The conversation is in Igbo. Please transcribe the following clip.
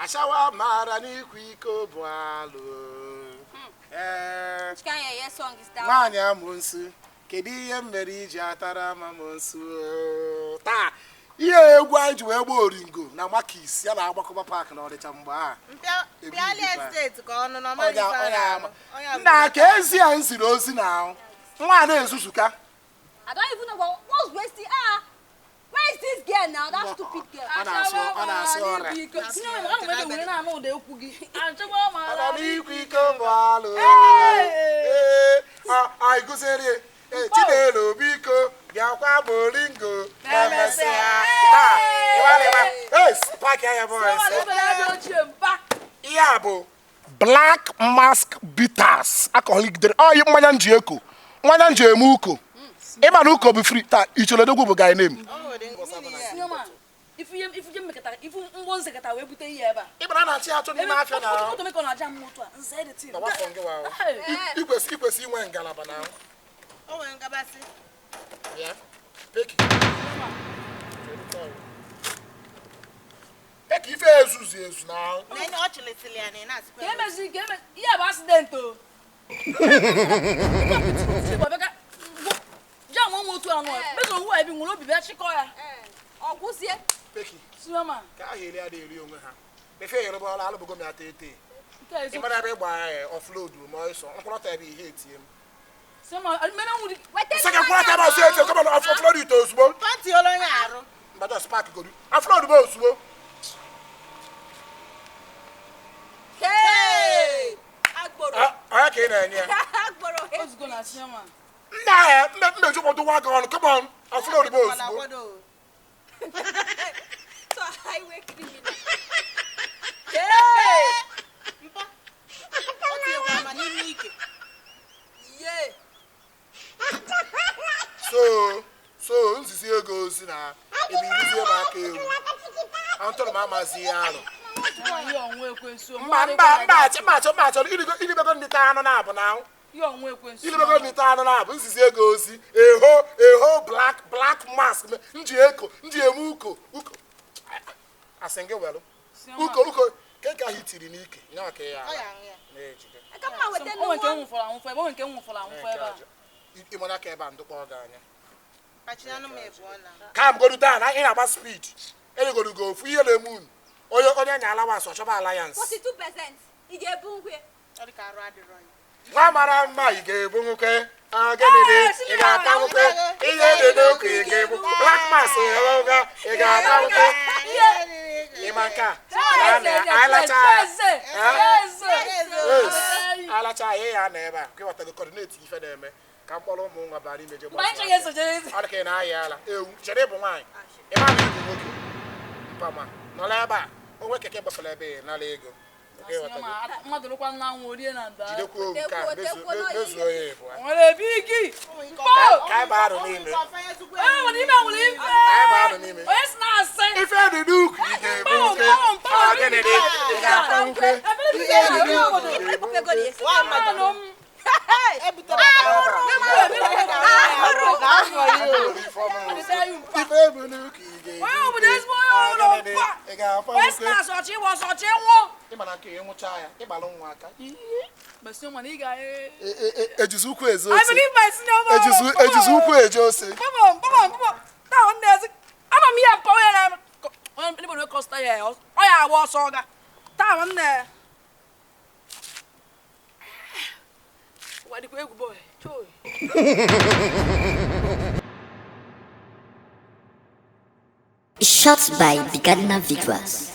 Ashawa mara n'ikwa iko bụ alụ. Ee. Which kind of yes song is that? Nwaanyị amụnsu, kedu ihe m mere iji atara m amụnsu taa? Ihe egwu anyị ji wee gbaa oringo na Makis ya na Agbakọba Park na Ọnịcha mgbe a. Pịali estate ka ọ nọ na ọmaghị Onye ife a onye na-arụ. ama. Onye abụrụ Nna ka ezi a m ziri ozi na ahụ. Nwa a na-ezuzuka. I don't even know what's wasting. Ah, where is this girl now? That stupid girl. Ọ na-asụ ọ na-asụ ọrịa. Ana m ikwa iko mbụ alụ. Ee, anyị gụziere ee, Chinelo biko bịakwa bolingo ma emesịa. Taa, ịgbalịwa. Ee, paaki anya bụ ese. Ihe a bụ Black Mask Bitters alcoholic drink. Ọ yi mmanya nji eko. Mmanya nji eme uko. Ịma na uko bụ free. Taa, Icheledogwu bụ guy name. O nwere mmiri ya. Ifu mmekọta ifu mgbọ nzekọta wee bute ihe ebe a. Ịma na a na-achị achọ n'ime afịa na ahụ. Moto mekọ na-aja m otu a nze dị tin. Na wafọ gị wa ahụ. Ikwesị inwe ngalaba na ahụ. O nwere ngabasị. Ya. Peki. Peki ife ezuzu ezu na ahụ. Na enye ọ chịlịsịlị ya na ị na-asịkwa Ka ya. emezi ka eme ihe a bụ accident o. Ja nwa nwa otu anụ a mezo owu a ebi nwere obi bịa chịkọ ya. Ọgwụzie. Peki. Sinoma Ka ahụ eri adịghị eri onwe ha. Efe Yoruba ọla alụbụgo m ya tete. nke a Ị eziokwu. mara ebe ịgba ya offload ma ọsọ nkwụrọta ebe ihe etie m. Sinoma mene nwuri Weta Sị ka nkwụrọta ebe ọsọ etie kọma na offload ite ozugbo. Pati olu onye arụ. Mba just park godu. Offload bụ ozugbo. Hey! Agboro. Onye ka ị na-enye ya? Agboro. ozugo na sinoma. Nna ya mmeju ụfọdụ nwa gị ọnụ come on offload bụ Ọ ozugbo. na-akwado o. So highway criminal. Hey! Mpa. O tinyekwara ma n'ime ike. Yeah. So nzizi ego ozi na ebe irizie m aka ewu. Antụrụ m amazi ihe alụ. Ihe ọnwụ ekwensu. Mba mba mba achọ mba achọ mba achọ ilibego ndị taa anụ na-abụ na ahụ. Ihe ọnwụ ekwensu. Ilibego ndị taa anụ na-abụ nzizi ego ozi eho eho black black mask nji eko nji eme uko uko asị gị welụ uko uko ke nke ahụ itiri n'ike nya ka ya Ọ ya aṅụ ya. na-ejide Aka mma weta O nwere nke nnukwu. m nwụfọrọ anwụfọ ebe o nwere nke m nwụfọrọ anwụfọ ebe a. Ịmana aka ebe a ndụkpọ gị anya. Kpachiri anụ m ịbụọ na. Ka m godu taa na ị na-agba speed enyegodu gị ofu ihe na-eme unu onye onye nya allowance ọ chọba alliance 42%. Ị ga-ebu nkwe. Ọ dị ka arụ adịrọ ya. Nwa mara mma ị ga-ebu nwoke gịnị ị ga-ata nwoke ihe dị n'oke ị ga-ebu black mass ịghọga ị ga-ata nwoke ịma nke a Ya na ya, alacha ya. Yes, alacha ya ya na ebe a ka ịghọtago coordinate ife na-eme ka mkpọrọ ụmụ nwa bara imeje Mgbe anyị chọrọ esochere ezi. ọ dị ka ị na-aya ala ewu chere ịbụ nwaanyị ịma na ịbụ nwoke mpama nọrọ ebe a onwe keke gbafere ebe ị nara ego Ka ịghọtago. Mmadụ rụkwa nna anwụ orie na nda. Jidekwuo nke a mezuo ya ịbụa Nwere ebe igi. ka anyị baa arụ n'ime. Onye nwere ime nwere ife. Ka anyị baa arụ n'ime. Onye si na-asị. Ife dị n'ukwu ị ga-ebu nwoke ọ gịnị dị ị ga-ata nwoke ihe dị n'ukwu ị ga-ebu Ekpopego dị. Nwa mmadụ. Anụ m. Ebutere ife bụ n'ukwu ị ga-ebu Onye obodo ezigbo onye ọrụ ọ gịnị dị mpa. ị ga-ata Onye si nwoke na-asị ọchị ịgba ọsọ ọchị ịnwụ. ịma na nke ịnwụcha ya ịgbalụ nwa aka Besi ụmụ na ị ga- ejizi ụkwụ eje I ose believe my senior man. ejizi ụkwụ eje ose Come on, come on, come on. That one there's. Ama m ihe mpa onye na onye anybody wey costa here, ọ ya agba ọsọ ọga. Taa m nne. Ụwa dịkwa egwu boy. Choi. Shot by Bigadna Visuals.